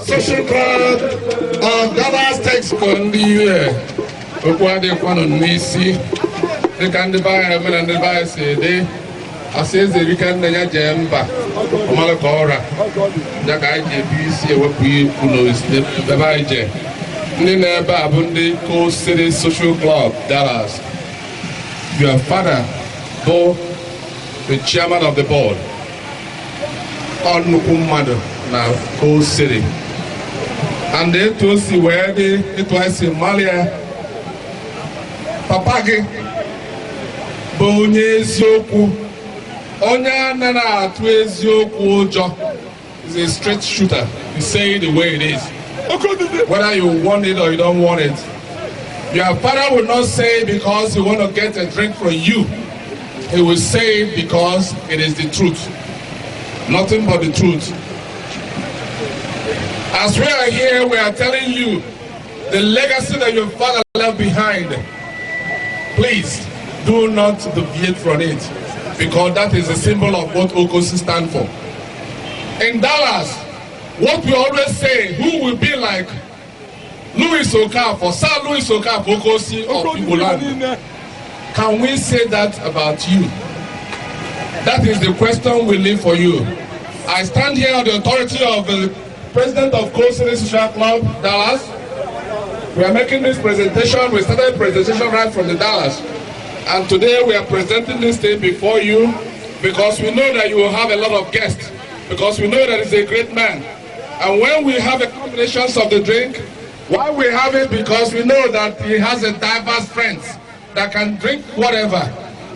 Social club of Dallas, Texas. Okwa de kwano nisi de kan de ba me na de ba se de aseze bi kan na ya jemba o mala ko ora ja ka je bi si e wapu kuno is de ba je ni na ba bunde Coal City Social Club Dallas. Your father, both the chairman of the board, on Nukumado na Coal City, and they to see where it was in Malia. Papagi Bonye Zioku Onya Nana Tuezioku Jo is a straight shooter. You say it the way it is. Whether you want it or you don't want it. Your father will not say it because he want to get a drink from you. He will say it because it is the truth. Nothing but the truth. As we are here, we are telling you the legacy that your father left behind. Please do not deviate from it, because that is a symbol of what Okosi stands for. In Dallas, what we always say, who will be like Louis Okafor, Sir Louis Okafor, Okosi of Igboland? Can we say that about you? That is the question we leave for you. I stand here on the authority of the president of Coal City Social Club, Dallas. We are making this presentation. We started presentation right from the Dallas. And today we are presenting this thing before you because we know that you will have a lot of guests. Because we know that he's a great man. And when we have a combination of the drink, why we have it? Because we know that he has a diverse friends that can drink whatever.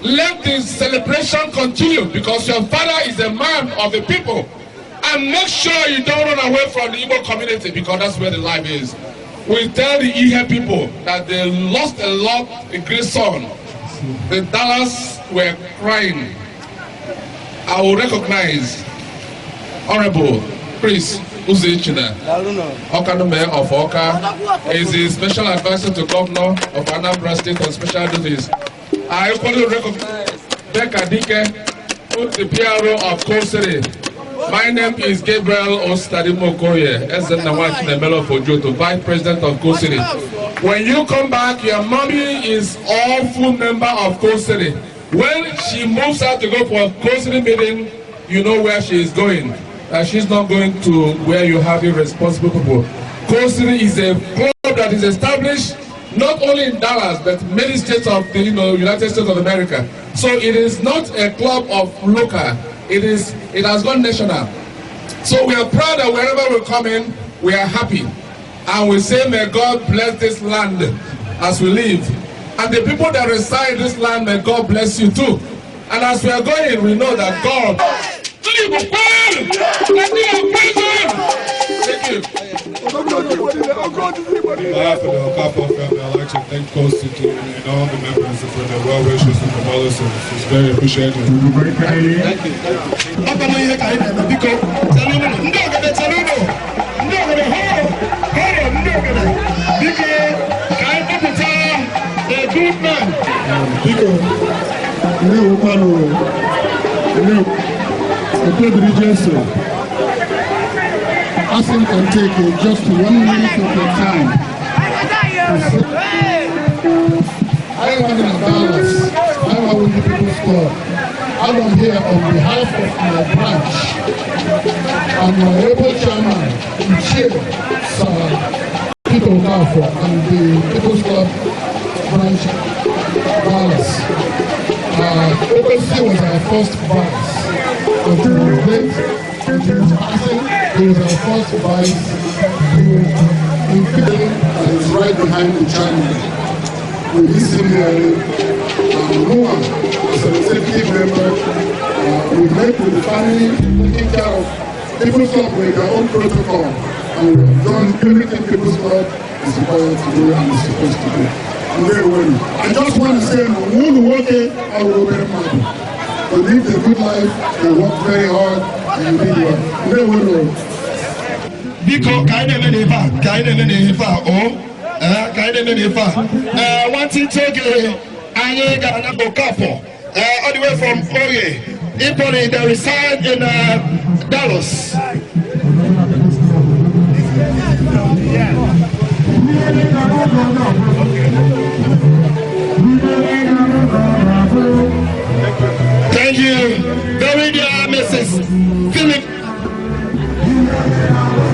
Let this celebration continue because your father is a man of the people. And make sure you don't run away from the Igbo community because that's where the life is. We tell the Ihe people that they lost a lot, a great son. The Dallas were crying. I will recognize Honorable Chris Uzichina, Okano Mayor of Oka, is the special advisor to Governor of Anambra State on special duties. I equally recognize Becca Dike, who's the PRO of Coal City. My name is Gabriel Ostadimokoye, SNW Vice President of Coal City. When you come back, your mommy is all full member of Coal City. When she moves out to go for a Coal City meeting, you know where she is going. She's not going to where you have irresponsible people. Coal City is a club that is established not only in Dallas, but many states of the United States of America. So it is not a club of local. It has gone national. So we are proud that wherever we come in, we are happy. And we say, may God bless this land as we live. And the people that reside in this land, may God bless you too. And as we are going, we know that God. Thank you. On behalf of the Okafor family, I'd like to thank Coal City and all the members for their well wishes and condolences. It's very appreciated. Thank you. Asim can take just 1 minute of your time. I am in Dallas. I am with the People's Club. I am here on behalf of my branch and my able chairman and chair, Sir Peter Okafor, and the People's Club branch Dallas. OPC was our first vice of the event. He was our first vice. He was including and is right behind the channel. We listen here. Noah is an executive member. We met with the family, taking care of People's Club with their own protocol. And we've done everything People's Club is required to do and is supposed to do. I just want to say, who work I will be money. To live a good life, they work very hard, and you live well. Biko kaide menifa one thing toge anye ga na Okafor all the way from Oye Ipoli. They reside in Dallas. Thank you very dear Mrs. Philip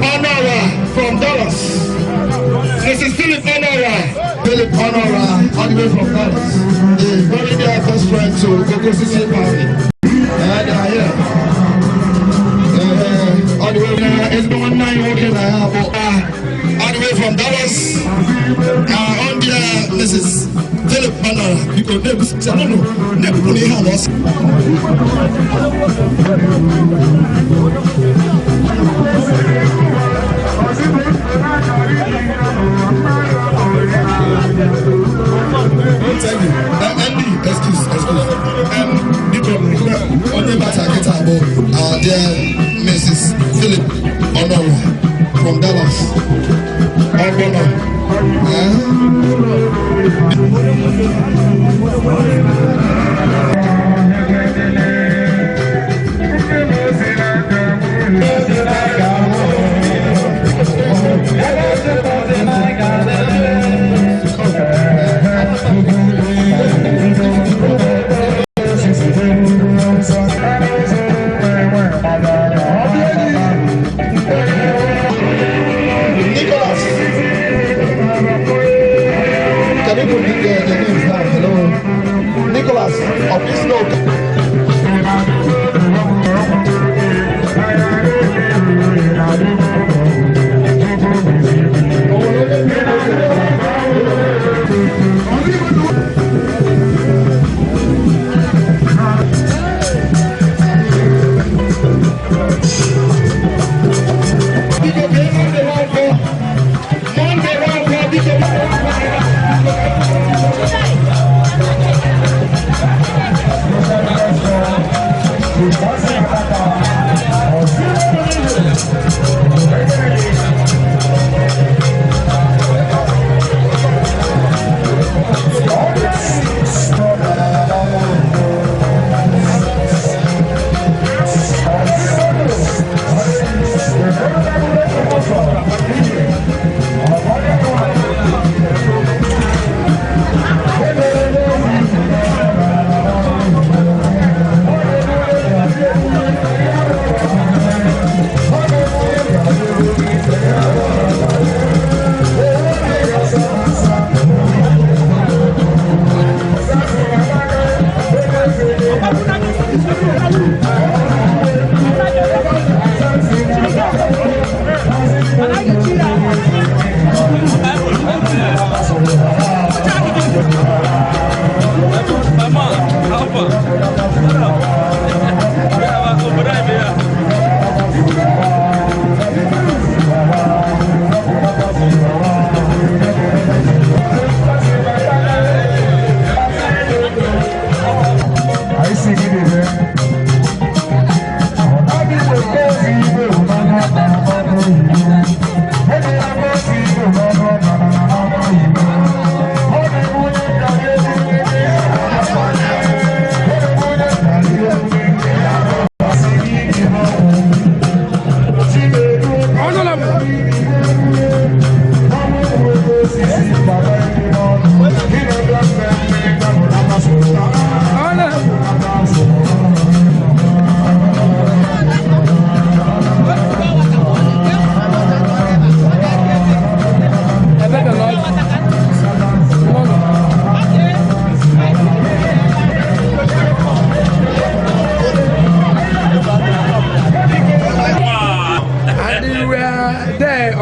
Honora from Dallas. Mrs. Philip Honora, all the way from Dallas. A very dear best friend to Coco City family. And here. All the way it's the 19 working all the way from Dallas. On there, Mrs. Philip Honora. Because I don't know, never put in hand us. Andy, excuse. On the matter, get our dear Mrs. Philip Honora from Dallas. Nicholas of this note.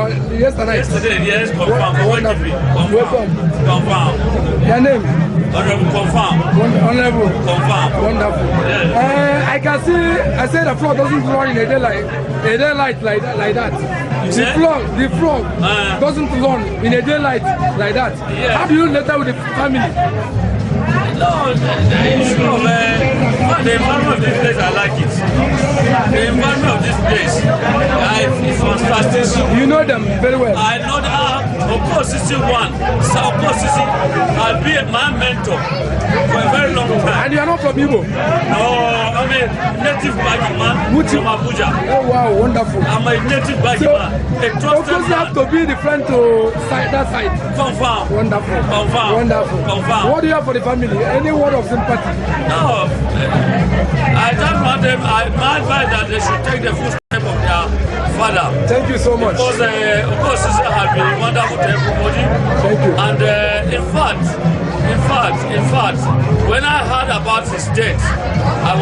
yesterday? Yesterday, yes, confirm. Wonderful. Welcome. Confirm. Your name? Honorable, confirm. Honorable. Confirm. Wonderful. Yes. I can see. I say the floor doesn't run in a daylight like that. The floor doesn't run in a daylight like that. Yeah. How do you later with the family? No, the issue of the environment of this place, I like it. The environment of this place, it's fantastic. You know them very well. I know that Opposite one, South Opposite, I'll be my mentor for a very long time. And you are not from Igbo? No, I'm a native Bagi man from Abuja. Oh wow, wonderful. I'm a native Bagi man. Of course you have to be the friend to that side. Confirm. Wonderful. Confirm. Wonderful. Confirm. What do you have for the family? Any word of sympathy? No, I don't want them. My advice that they should take the full step of their father. Thank you so much. Because of course, it has been wonderful to everybody. Thank you. And in fact, when I heard about his death, I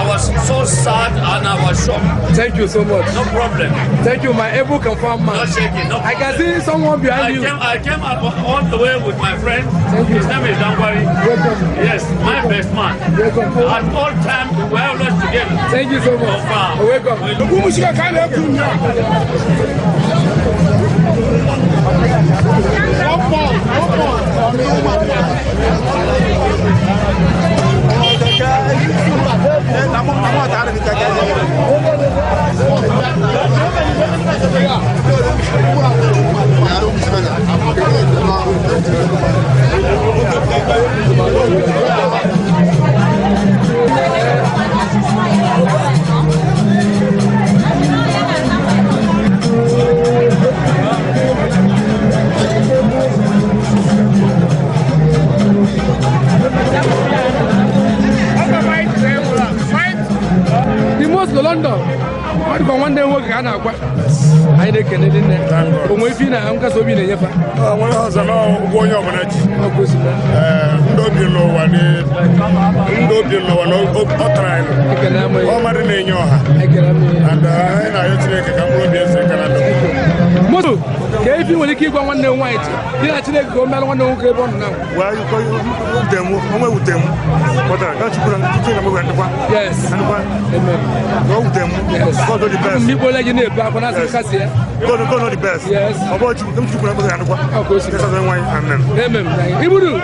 was so sad and I was shocked. Thank you so much. No problem. Thank you, my able confirmed man. Not shaking. No problem. I can see someone behind you. I came all the way with my friend. Thank you. His name is Dangwari. Welcome. Yes, my best man. Welcome. At all times, we are always together. Thank you so much. Welcome. The most London. What do you want them work on? I think Canadian. Onwe fi na am kaso bi na nyefa. Wọ́n yà sọ náà wọ́n yọ̀ mọ́nà jì. Ndóbi lọ wà ní ọ̀tara ẹ̀ lọ. Ọmọdé na-enye ọha. And anyị na-ayọ Chineke ka mkpụrụ obi eze ka na ndụ. Moto, ka efi nwere ike ịgwa nwanne m nwaanyị dị na Chineke ka o mere nwanne nwoke ebe ọ nọ na. Wee yikọ wute m, onwe wute m. Pụtara ka Chukwu na Chukwu na mgbe ndịkwa. Yes. Ndịkwa. Amen. Ka o wute m. God know the best. Mmikpo ole gị na-ebe akwa na asị kasị ya. God know the best. Yes. Ọ bụ Chukwu na mgbe ndịkwa. Ọ ka o si. Kesa zọ nwaanyị. Amen. Amen. Ibudu.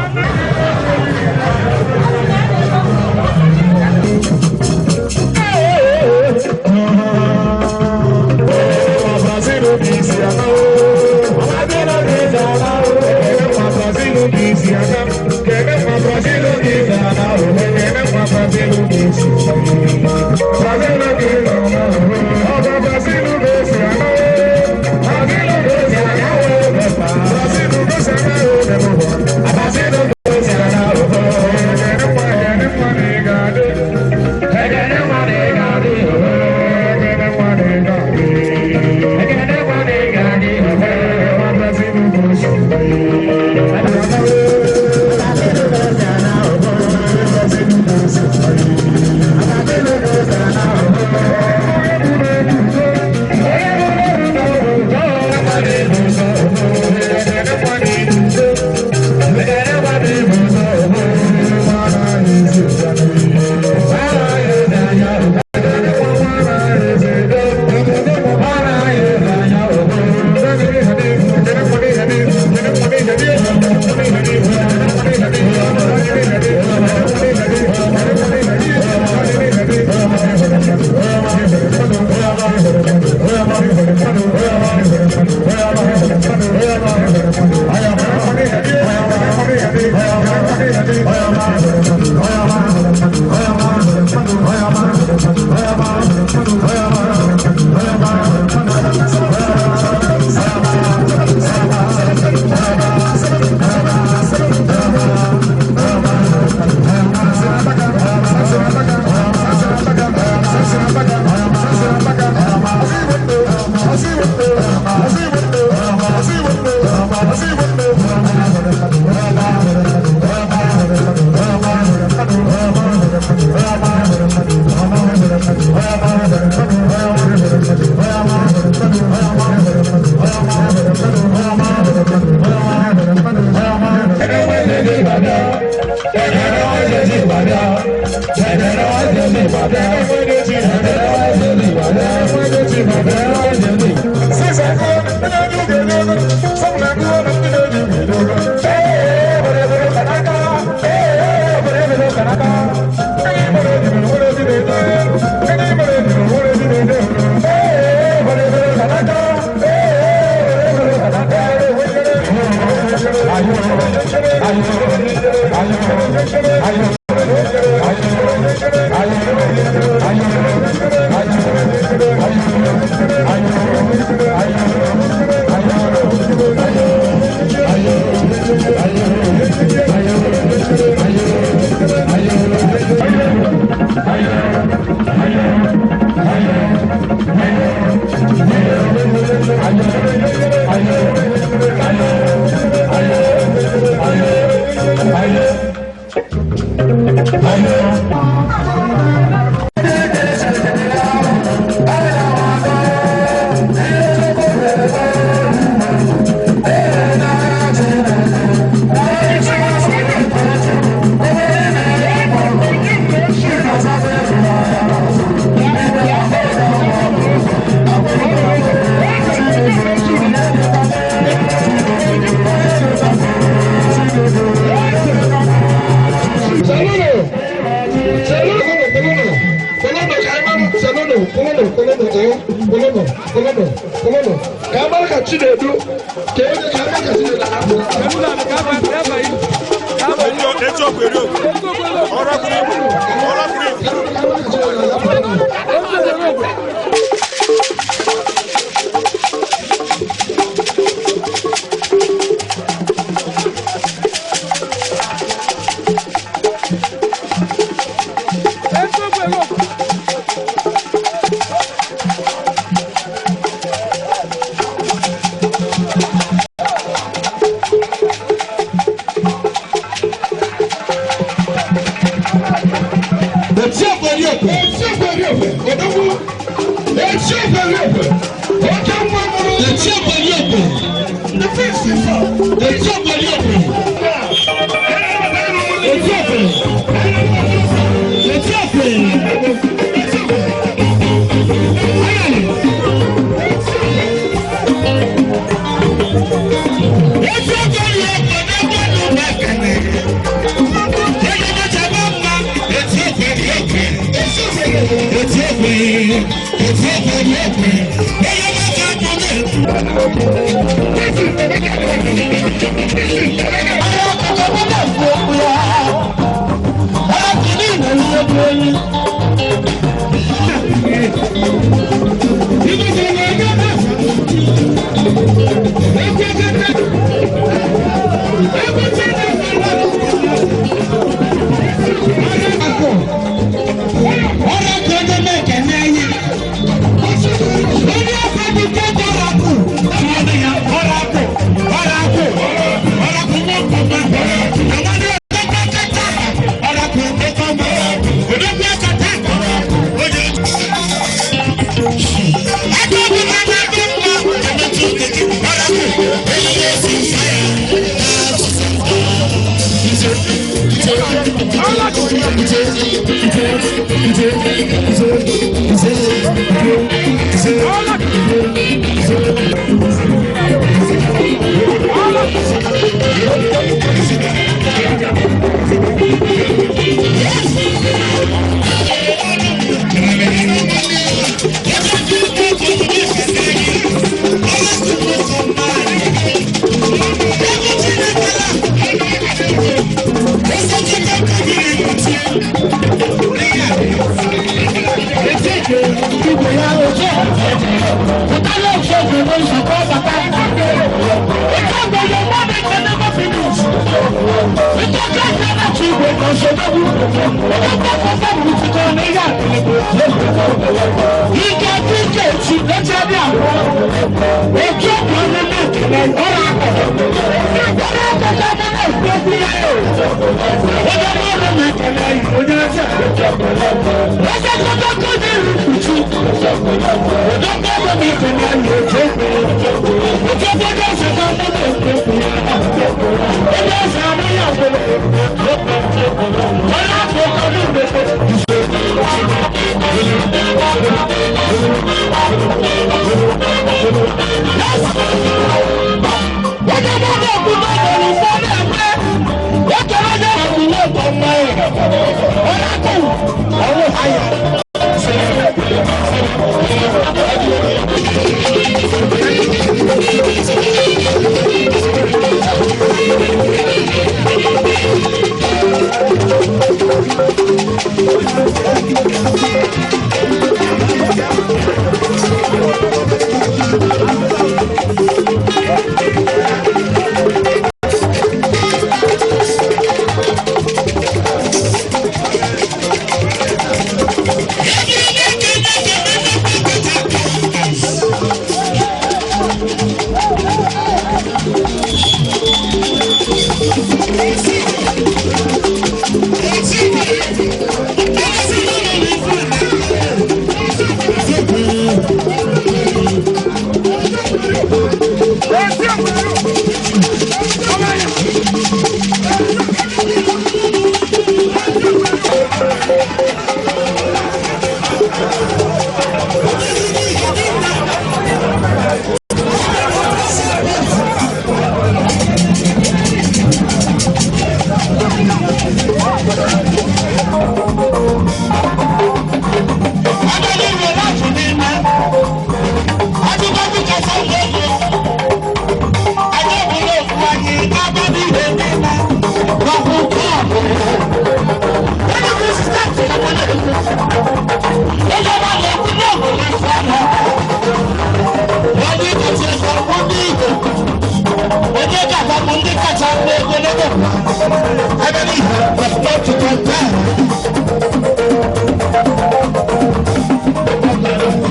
Ebony, was not to compare.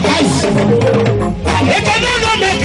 Yes. Economic,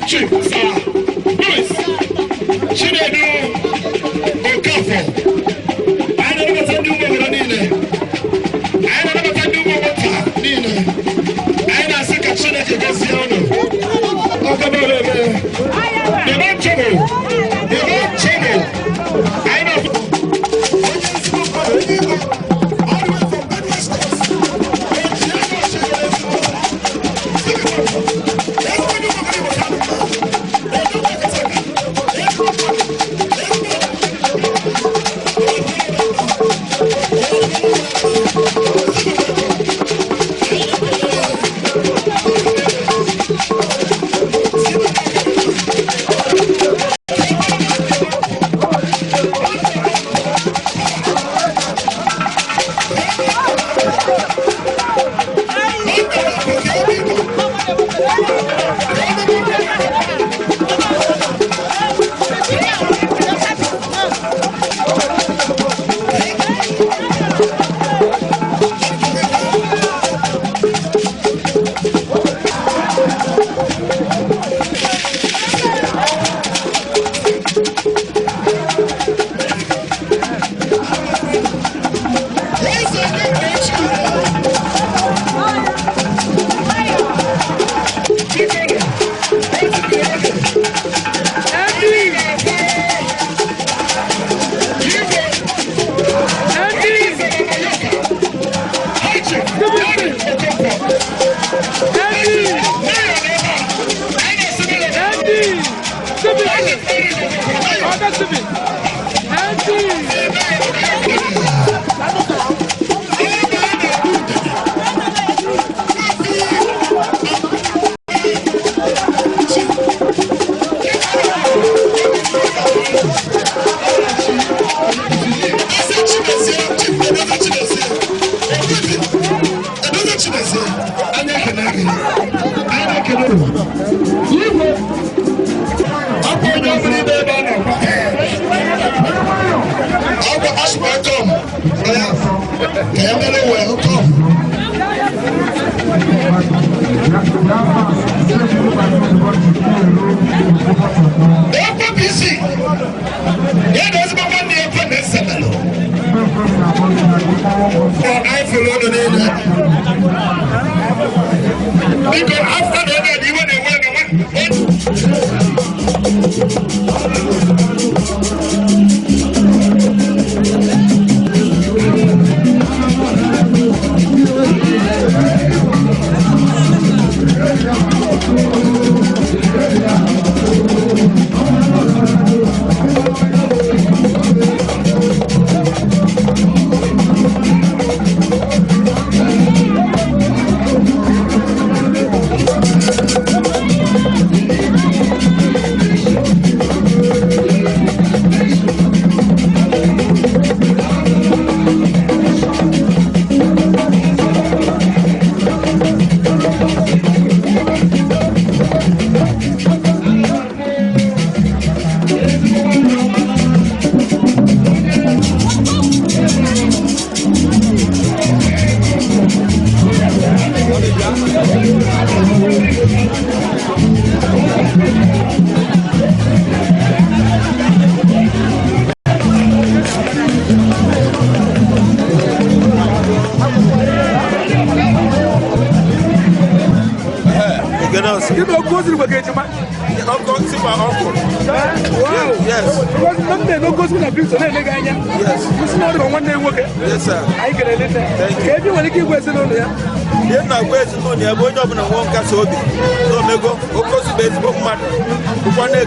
Chief, Louis, Chinedu, Okafo. I don't know what to do with Nina. I don't know what to do with Nina. I don't see a Chineke Gaziano. They want trouble. They want trouble. I know.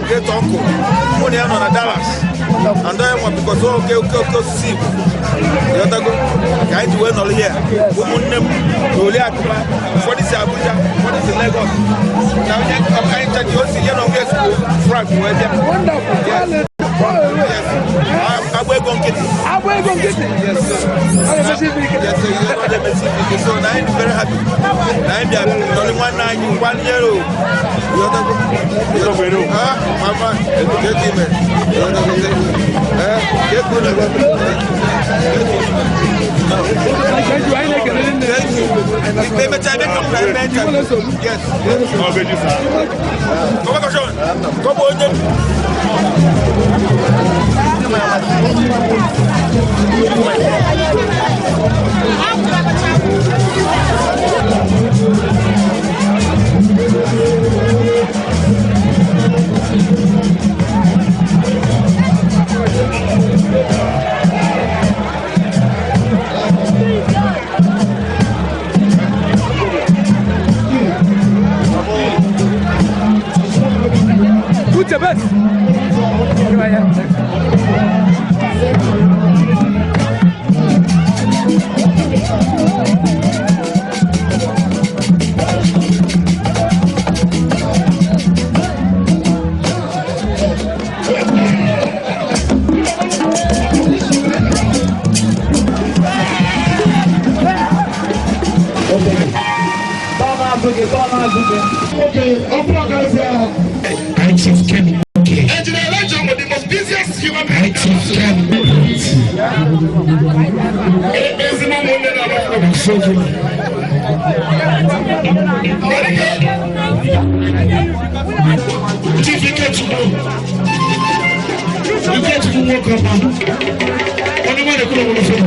Great uncle, money on Dallas, and then one because okay, see, the other go, guys, went all here, woman, what is Abuja, what is Lagos? Now, I'm trying to see, Frank, wonderful. Agbo ego nkịtị. Yes, sir. Yes, sir. You know the Pacific. So now I'm very happy. Now I'm only 1 year old. Mama, get him. Get good. Thank you. Maybe time come private. Yes. Come on, Sean. Come Good job. Okay, I just came. Engineer Legend with the most busiest human being. I just came. Chief, you get to go. You get to walk up now. What do you want to go on the phone?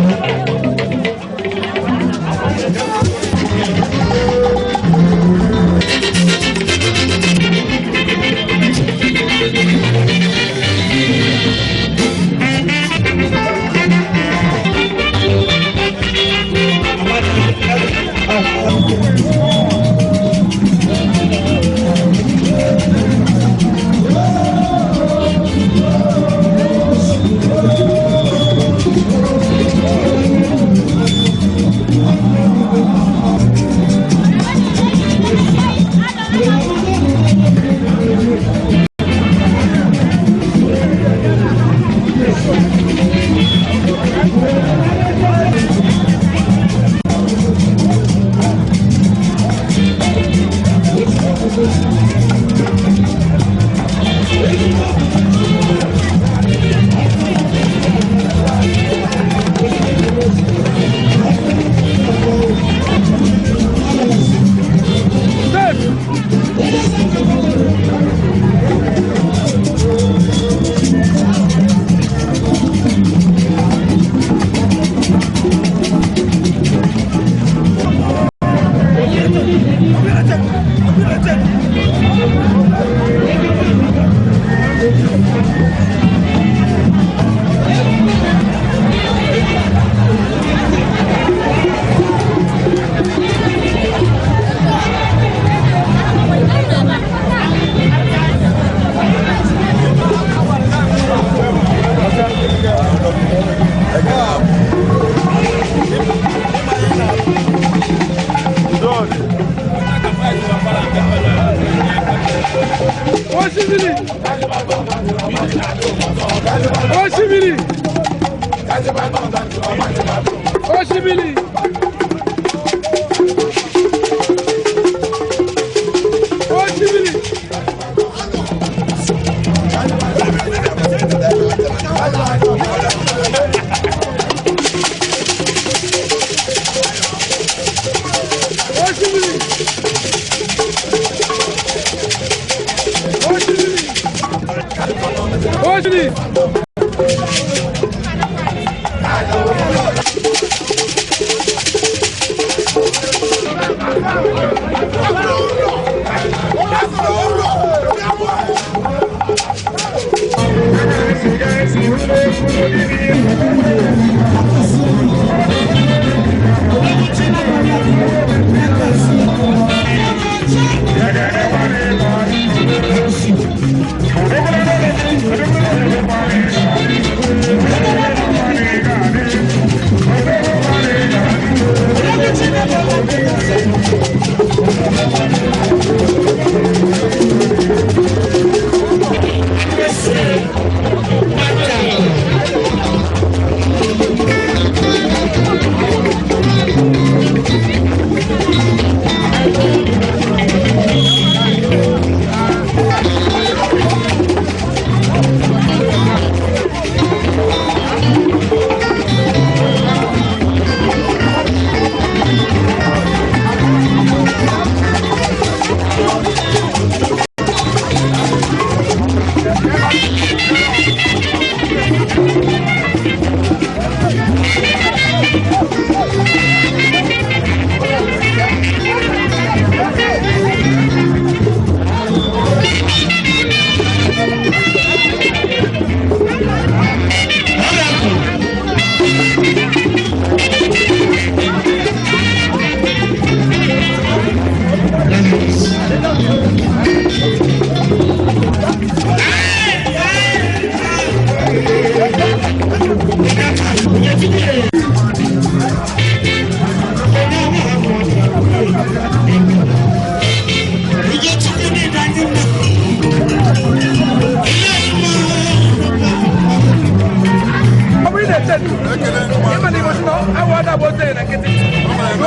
na-ete ndụ ịma na igbochi na awụ ọda bụ ote na nkịtị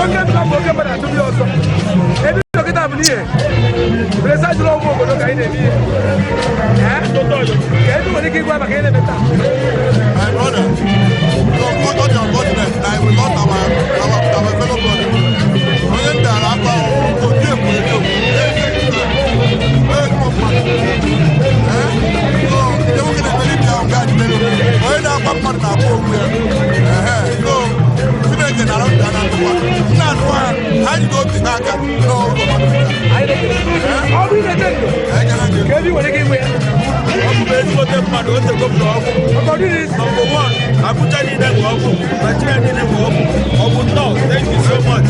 oge mba bụ oge mmadụ atụbi ọzọ ebe dọkịta bụ n'ihe bresa jụrụ ụmụ obodo ka anyị na-eme ihe ka ebi nwere ike ịgwa maka ihe na-eme taa Thank you so much.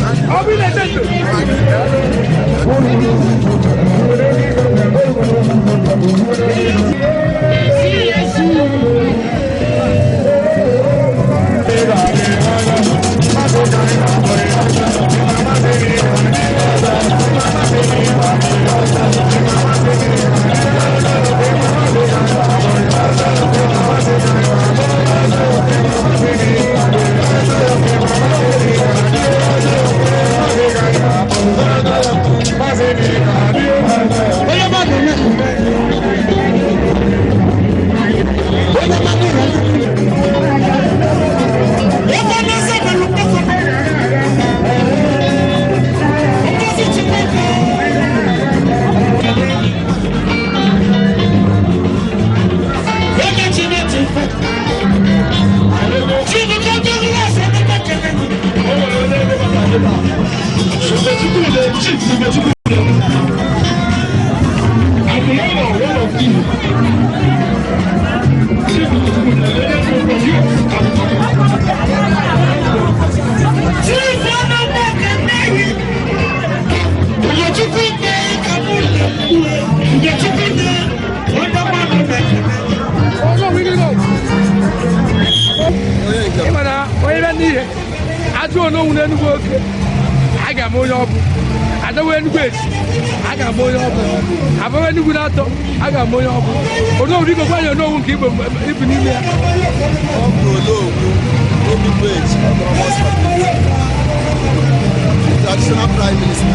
Traditional Prime Minister.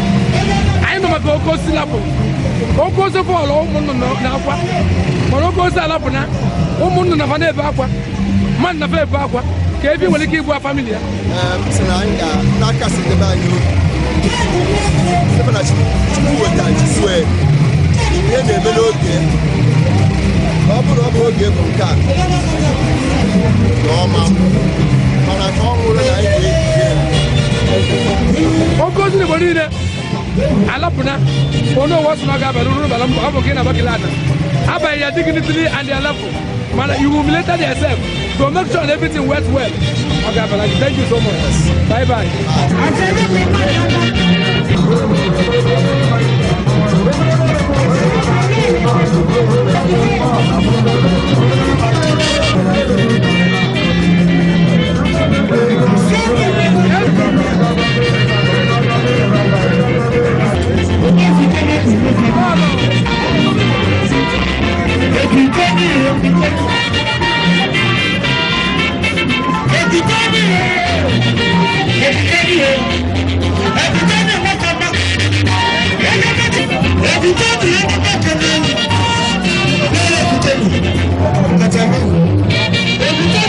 I know about Oko Silabo. Oko Sofolo, Munapa, Morocco Salapona, Umun Navane Bakwa, Man Nave Bakwa, Kavi will give a family. Senanga, Nakas in the value. Seven swear. In the melody. Open game from car. No, ma'am. But I found Oko ni boni ne alapuna ono wasu na gaba ruru balam abo kena bakilana aba ya dignity and their level man you humiliated yourself to make sure everything works well okay but thank you so much bye bye Every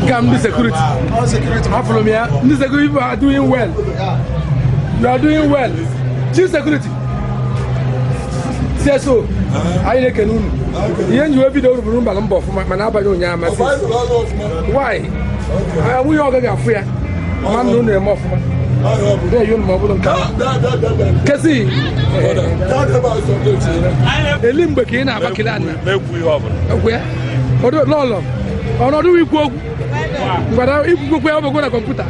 Come the security. Follow me. The security people are doing well. You are doing well. Chief security. Say so. I like a noon. You have been over the room, but I'm off my Manaba. Why? We all got free. I'm not doing more. There you mobile come. Cassie. The Limbakina Bakilana. Where? Or Lolo. Or not do we go? But if we go to computer.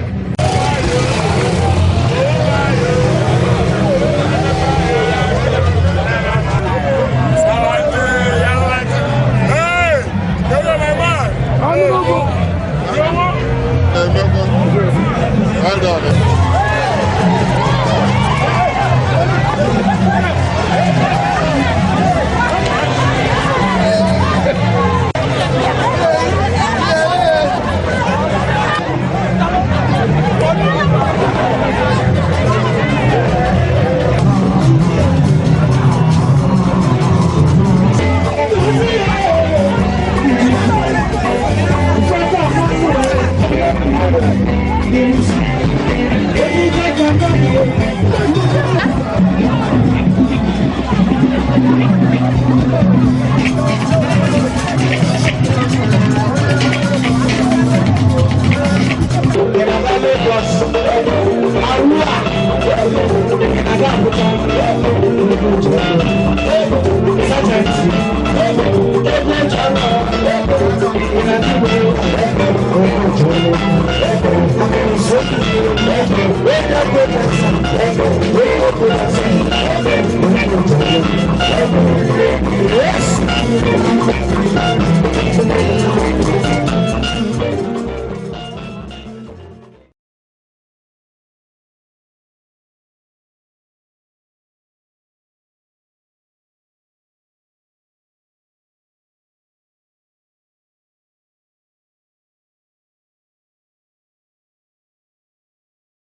Yes.